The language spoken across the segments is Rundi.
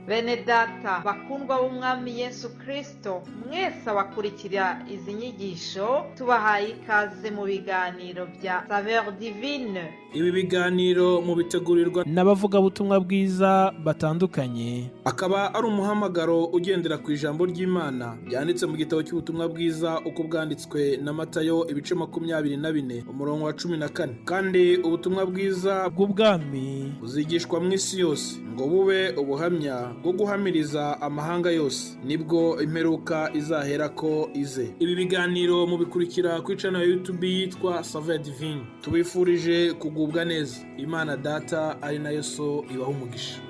Bene data bakundwa b'Umwami Yesu Kristo, mwese abakurikira izi nyigisho, tubahaye ikaze mu biganiro bya Saveur Divine. Ibi biganiro mubitegurirwa n'abavugabutumwa bwiza batandukanye. Akaba ari umuhamagaro ugendera ku ijambo ry'Imana ryanditse mu gitabo cy'ubutumwa bwiza uko bwanditswe na Matayo, ibice 24, umurongo wa 14. Kandi ubutumwa bwiza bw'ubwami buzigishwa mu isi yose ngo bube ubuhamya bwo guhamiriza amahanga yose, nibwo imperuka izaherako ize. Ibi biganiro mubikurikira ku channel ya YouTube yitwa Saveur Divine. Tubifurije kugubwa neza. Imana Data ari nayo So ibaha umugisha.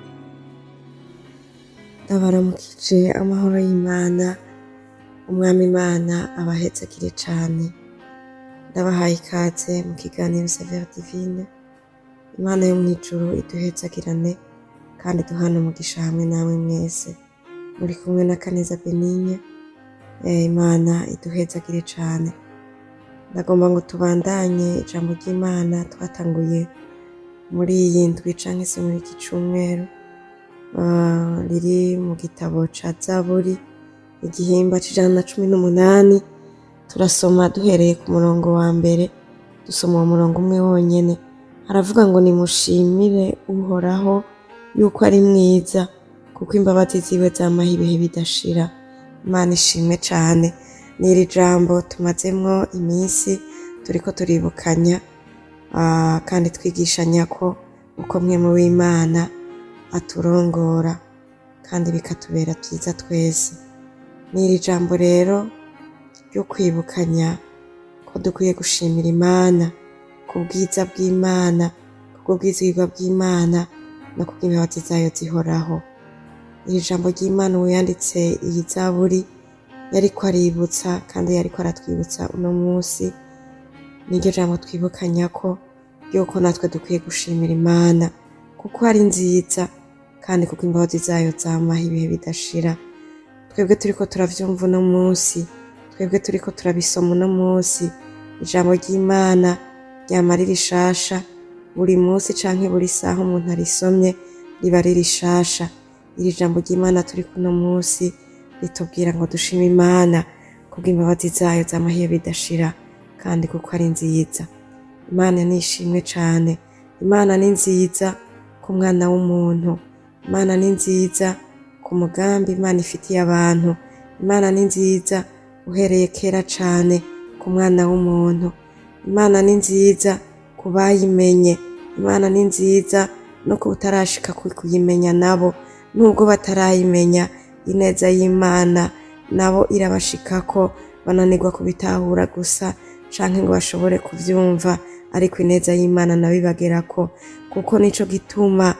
Ndabaramukije, amahoro y'Imana, Umwami Imana abahezagire cane. Ndabahaye ikaze mu kiganiro Saveur Divine. Imana yo mw'ijuru iduhezagirane kandi duhane umugisha hamwe namwe mwese. Muri kumwe na Kaneza Benigne. Imana iduhezagire cane. Ndagomba ngo tubandanye ijambo ry'Imana twatanguye muri iyi ndwi canke se muri iki cumweru, riri mu gitabo ca Zaburi, igihimba c'118. Turasoma duhereye ku murongo wa mbere, dusoma uwo murongo umwe wonyene. Haravuga ngo: "Nimushimire Uhoraho yuko ari mwiza, kuko imbabazi ziwe zamaho ibihe bidashira." Imana ishimwe cane. N'iri jambo tumazemwo iminsi turiko turibukanya, kandi twigishanya ko uko Mpwemu w'Imana aturongora kandi bikatubera vyiza twese. N'iri jambo rero ryo kwibukanya ko dukwiye gushimira Imana ku bwiza bw'Imana, kubw'ubwizigirwa bw'Imana no kubw'imbabazi zayo zihoraho. Iri jambo ry'Imana, uwuyanditse iyi zaburi yariko aributsa kandi yariko aratwibutsa uno munsi, niryo jambo twibukanya ko yuko natwe dukwiye gushimira Imana kuko ari nziza kandi kuko imbabazi zayo zamaho ibihe bidashira. Twebwe turiko turavyumva uno munsi, twebwe turiko turabisoma uno munsi, ijambo ry'Imana ryama ari rishasha buri munsi canke buri saha. Umuntu arisomye riba ari rishasha. Iri jambo ry'Imana turiko uno munsi ritubwira ngo dushime Imana kubw'imbabazi zayo zamaho ibihe bidashira kandi kuko ari nziza. Imana nishimwe cane. Imana ni nziza ku mwana w'umuntu. Imana ni nziza ku mugambi Imana ifitiye abantu. Imana ni nziza uhereye kera cane ku mwana w'umuntu. Imana ni nziza ku bayimenye. Imana ni nziza no ku utarashika kuyimenya nabo. Nubwo batarayimenya, ineza y'Imana nabo irabashikako. Bananirwa kubitahura gusa canke ngo bashobore kuvyumva, ariko ineza y'Imana nabo ibagerako, kuko nico gituma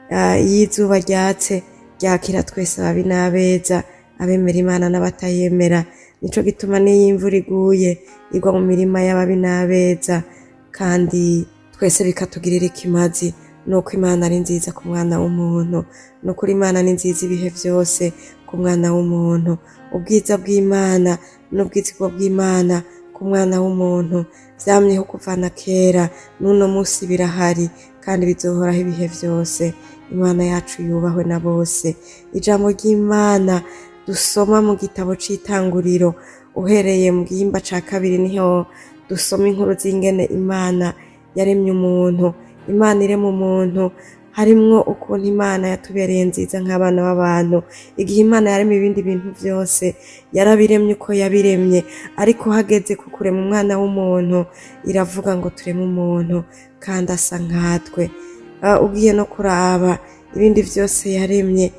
iyo izuba ryatse ryakira twese, ababi n'abeza, abemera Imana n'abatayemera. Nico gituma n'iyo imvura iguye igwa mu mirima y'ababi n'abeza, kandi twese bikatugirira ikimazi. Nuko Imana ari nziza ku mwana w'umuntu. Nukuri Imana ni nziza ibihe vyose ku mwana w'umuntu. Ubwiza bw'Imana n'ubwizigwa bw'Imana ku mwana w'umuntu vyamyeho kuva na kera, n'uno munsi birahari kandi bizohoraho ibihe vyose. Imana yacu yubahwe na bose. Ijambo ry'Imana dusoma mu gitabo c'Itanguriro, uhereye mu gihimba ca kabiri, niho dusoma inkuru z'ingene Imana yaremye umuntu. Imana irema umuntu, harimwo ukuntu Imana yatubereye nziza nk'abana b'abantu. Igihe Imana yarema ibindi bintu vyose, yarabiremye uko yabiremye, ariko hageze ku kurema umwana w'umuntu, iravuga ngo: "Tureme umuntu kandi asa nkatwe." Ugiye no kuraba ibindi vyose yaremye,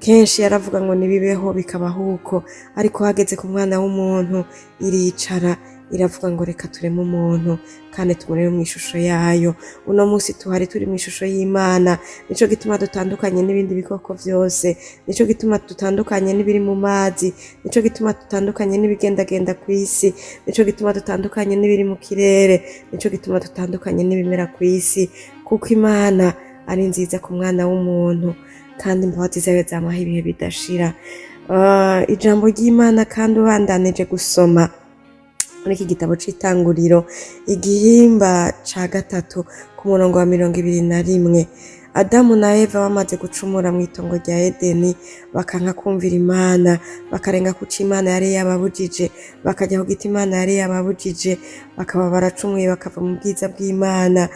kenshi yaravuga ngo nibibeho, bikabaho uko, ariko hageze ku mwana w'umuntu iricara iravuga ngo: "Reka tureme umuntu kandi tumurebe mu ishusho yayo." Uno munsi tuhari turi mu ishusho y'Imana. Nico gituma dutandukanye n'ibindi bikoko vyose, nico gituma dutandukanye n'ibiri mu mazi, nico gituma dutandukanye n'ibigendagenda kw'isi, nico gituma dutandukanye n'ibiri mu kirere, nico gituma dutandukanye n'ibimera kw'isi, kuko Imana ari nziza ku mwana w'umuntu kandi imbabazi zayo zamaho ibihe bidashira. Ijambo ry'Imana kandi, ubandanije gusoma muri iki gitabo c'Itanguriro, igihimba ca gatatu, ku murongo wa 21. Adamu na Eva bamaze gucumura mu itongo rya Edeni, bakanka kumvira Imana, bakarenga kuco Imana yari yababujije, bakajya ku giti Imana yari yababujije, bakaba baracumuye, bakava mu bwiza bw'Imana.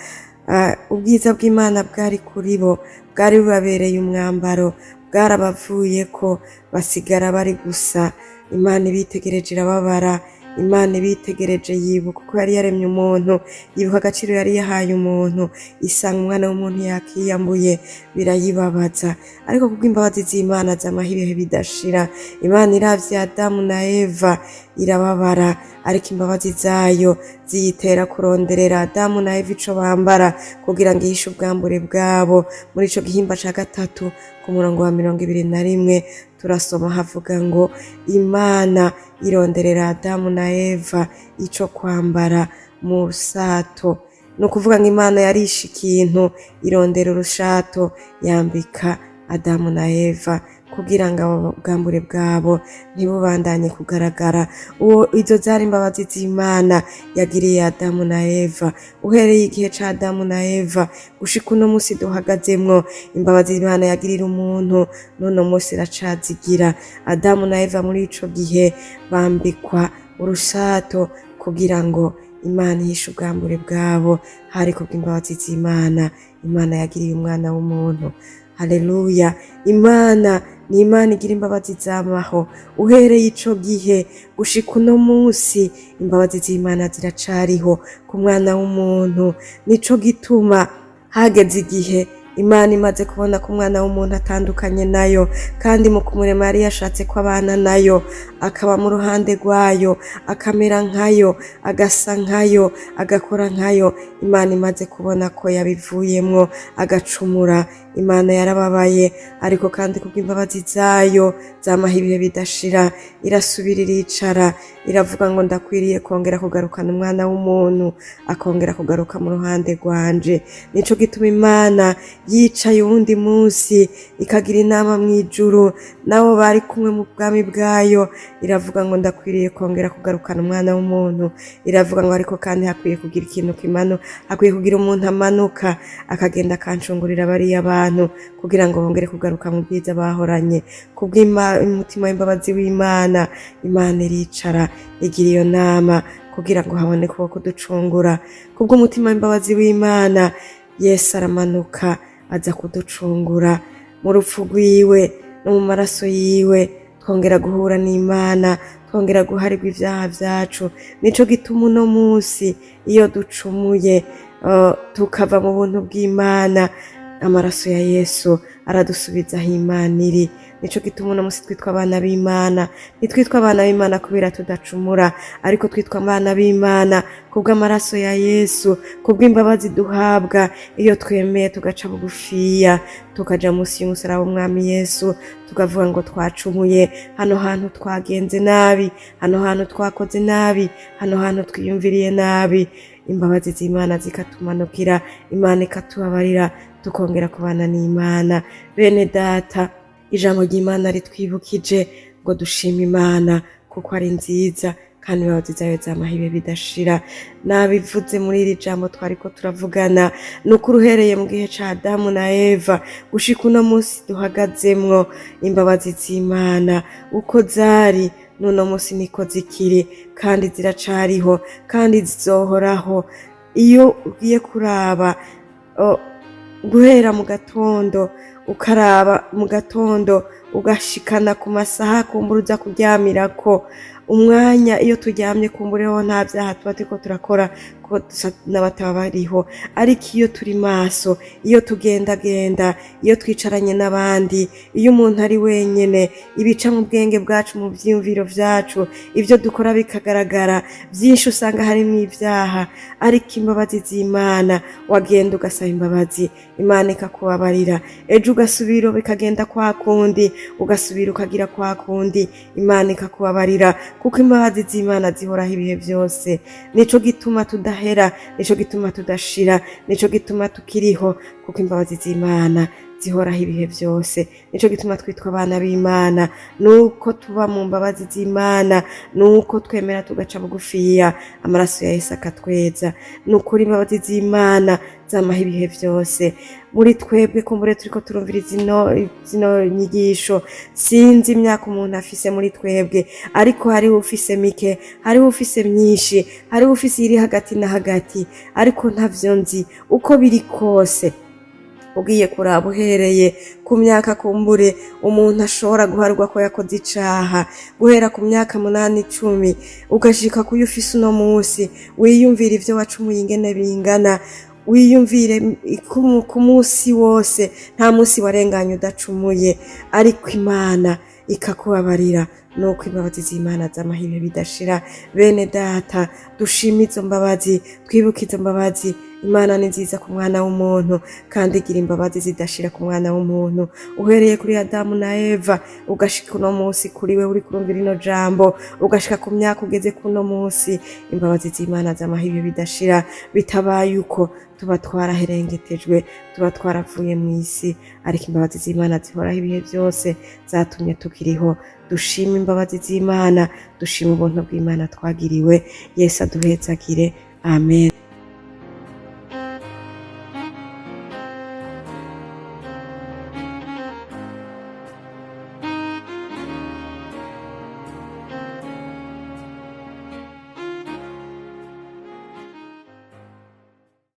Ubwiza bw'Imana bwari kuri bo, bwari bubabereye umwambaro, bwarabavuyeko, basigara bari gusa. Imana ibitegereje irababara. Imana ibitegereje yibuka uko yari yaremye umuntu, yibuka agaciro yari yahaye umuntu, isanga umwana w'umuntu yakiyambuye, birayibabaza. Ariko kubw'imbabazi z'Imana zamaho ibihe bidashira, Imana iravye Adamu na Eva irababara, ariko imbabazi zayo ziyitera kuronderera Adamu na Eva ico bambara kugira ngo ihishe ubwambure bwabo. Muri ico gihimba ca gatatu ku murongo wa 21 turasoma havuga ngo Imana ironderera Adamu na Eva ico kwambara mu rusato. Ni ukuvuga ngo Imana yarishe ikintu, irondera urushato, yambika Adamu na Eva kugira ngo abo bwambure bwabo ntibubandanye kugaragara. Uwo izo zari imbabazi z'Imana yagiriye Adamu na Eva. Uhereye igihe ca Adamu na Eva gushika uno musi duhagazemwo, imbabazi Imana yagirira umuntu n'uno musi iracazigira. Adamu na Eva muri ico gihe bambikwa urushato kugira ngo Imana ihishe ubwambure bwabo. Hari kubw'imbabazi z'Imana Imana yagiriye umwana w'umuntu. Haleluya! Imana ni Imana igira imbabazi zamaho. Uhereye ico gihe gushika uno musi, imbabazi z'Imana ziracariho ku mwana w'umuntu. Nico gituma hageze igihe Imana imaze kubona ko umwana w'umuntu atandukanye nayo, kandi mu kumurema yari yashatse ko abana nayo, akaba mu ruhande rwayo, akamera nkayo, agasa nkayo, agakora nkayo. Imana imaze kubona ko yabivuyemwo agacumura, Imana yarababaye, ariko kandi kubw'imbabazi zayo zamaho ibihe bidashira, irasubira iricara, iravuga ngo ndakwiriye kongera kugarukana umwana w'umuntu, akongera kugaruka mu ruhande rwanje. Nico gituma Imana yicaye uwundi munsi, ikagira inama mw'ijuru nabo bari kumwe mu bwami bwayo, iravuga ngo ndakwiriye kongera kugarukana umwana w'umuntu. Iravuga ngo ariko kandi hakwiye kugira ikintu kimano, hakwiye kugira umuntu amanuka akagenda akancungurira bariya bantu kugira ngo bongere kugaruka mu bwiza bahoranye. Kubw'umutima w'imbabazi w'Imana, Imana iricara igira iyo nama kugira ngo haboneke uwo kuducungura. Kubw'umutima w'imbabazi w'Imana, Yesu aramanuka aza kuducungura. Mu rupfu rwiwe no mu maraso yiwe twongera guhura n'Imana, twongera guharirwa ivyaha vyacu. Nico gituma uno munsi iyo ducumuye, tukava mu buntu bw'Imana, amaraso ya Yesu aradusubiza aho Imana iri. Nico gituma uno munsi twitwa abana b'Imana. Ntitwitwa abana b'Imana kubera tudacumura, ariko twitwa abana b'Imana kubw'amaraso ya Yesu, kubw'imbabazi duhabwa iyo twemeye tugaca bugufiya, tukaja munsi y'umusaraba w'Umwami Yesu, tukavuga ngo twacumuye, hano hantu twagenze nabi, hano hantu twakoze nabi, hano hantu twiyumviriye nabi. Imbabazi z'Imana zikatumanukira, Imana ikatubabarira, tukongera kubana n'Imana. Bene data, ijambo ry'Imana ritwibukije ngo dushime Imana kuko ari nziza, kandi imbabazi zayo zamaho ibihe bidashira. Nabivuze muri iri jambo twariko turavugana, ni ukuri uhereye mu gihe ca Adamu na Eva gushika uno munsi duhagazemwo, imbabazi z'Imana uko zari n'uno munsi niko zikiri, kandi ziracariho, kandi zizohoraho. Iyo ugiye kuraba guhera mu gatondo, ukaraba mu gatondo ugashikana ku masaha kumbura uza kuryamirako, umwanya iyo turyamye kumbureho nta vyaha tuba turiko turakora, kuko dusa n'abataba bariho. Ariko iyo turi maso, iyo tugendagenda, iyo twicaranye n'abandi, iyo umuntu ari wenyene, ibica mu bwenge bwacu, mu vyiyumviro vyacu, ivyo dukora bikagaragara, vyinshi usanga harimwo ivyaha. Ariko imbabazi z'Imana, wagenda ugasaba imbabazi, Imana ikakubabarira. Ejo ugasubira bikagenda kwa kundi, ugasubira ukagira kwa kundi, Imana ikakubabarira, kuko imbabazi z'Imana zihoraho ibihe vyose. Nico gituma tudahera, nico gituma tudashira, nico gituma tukiriho, kuko imbabazi z'Imana Zihoraho ibihe byose. Nico gituma twitwa abana b'Imana, nuko tuba mu mbabazi z'Imana, nuko twemera tugaca bugufiya, amaraso ya Yesu akatweza. Ni ukuri imbabazi z'Imana zamaho ibihe byose. Muri twebwe kumbure turiko turumvira zino nyigisho, sinzi imyaka umuntu afise muri twebwe, ariko hariho ufise mike, hariho ufise myinshi, hariho ufise iri hagati na hagati, ariko ntavyo nzi. Uko biri kose, ugiye kuraba uhereye ku myaka kumbure umuntu ashobora guharwa ko yakoze icaha, guhera ku myaka 8, 10, ugashika kuyo ufise uno munsi, wiyumvira ivyo wacumuye ingene bingana. Wiyumvire ku munsi wose, nta munsi warenganye udacumuye, ariko Imana ikakubabarira. Nuko imbabazi z'Imana z'amahirwe bidashira. Bene data, dushime izo mbabazi, twibuke izo mbabazi. Imana ni nziza ku mwana w'umuntu, kandi igira imbabazi zidashira ku mwana w'umuntu, uhereye kuri Adamu na Eva, ugashika uno munsi kuri we uri kurumvira ino jambo, ugashika ku myaka ugeze kuno munsi. Imbabazi z'Imana z'amahirwe bidashira. Bitabaye uko, tuba twaraherengetejwe, tuba twaravuye mu isi, ariko imbabazi z'Imana zihoraho ibihe byose, zatumye tukiriho. Dushime imbabazi z'Imana, dushime ubuntu bw'Imana twagiriwe. Yesu aduhezagire. Amen.